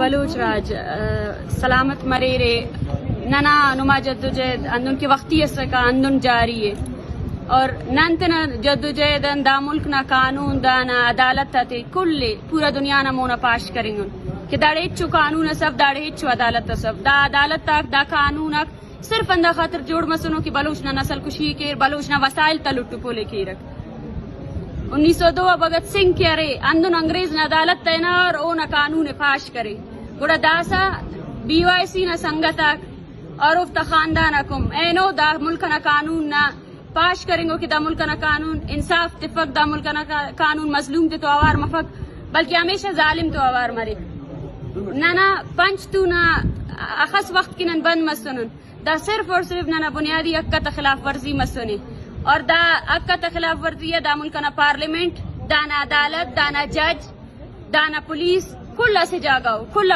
بلوچ راج، آ، سلامت مریرے۔ ننا نما جدوجہد ہندن کہ وختی اسکا ہندن جاری ہے۔ اور نن تینا جدوجہد ان دا ملک نا قانون، دانا عدالت آتے کل پورا دنیا نا مونا پاش کرینگن کہ داڑے ہچو قانون اسف، داڑے ہچو عدالت اسف۔ دا عدالت آک، دا قانون آک صرف ہندا خاطر جوڑ مسنو کہ بلوچ نا نسل کشی کیر، بلوچ نا وسائل تا لٹ و پول ء کیرک۔ انیس سو دو آ بھگت سنگھ کہ ارے، ہندن انگریز نا عدالت تینا اور اونا قانون ء پاش کرے۔ گڑا داسا بی وائی سی نا سنگت آک اور اوفتا خاندان آک ہم اینو دا ملک نا قانون نا پاش کرینگو کہ دا ملک نا قانون انصاف تفک، دا ملک نا قا-، قانون مظلوم تے تو اوار مفک، بلکہ ہمیشہ ظالم تو اوار مریک۔ ننا پنچ تو نا اخس وخت کہ نن بند مسنن، دا صرف اور صرف ننا بنیادی حق تا خلاف ورزی مسنے۔ اور دا حق تا خلاف ورزی ہے، دا ملک نا پارلیمنٹ، دانا عدالت، دانا جج، دانا پولیس، کل اسے جاگہ ہو، کل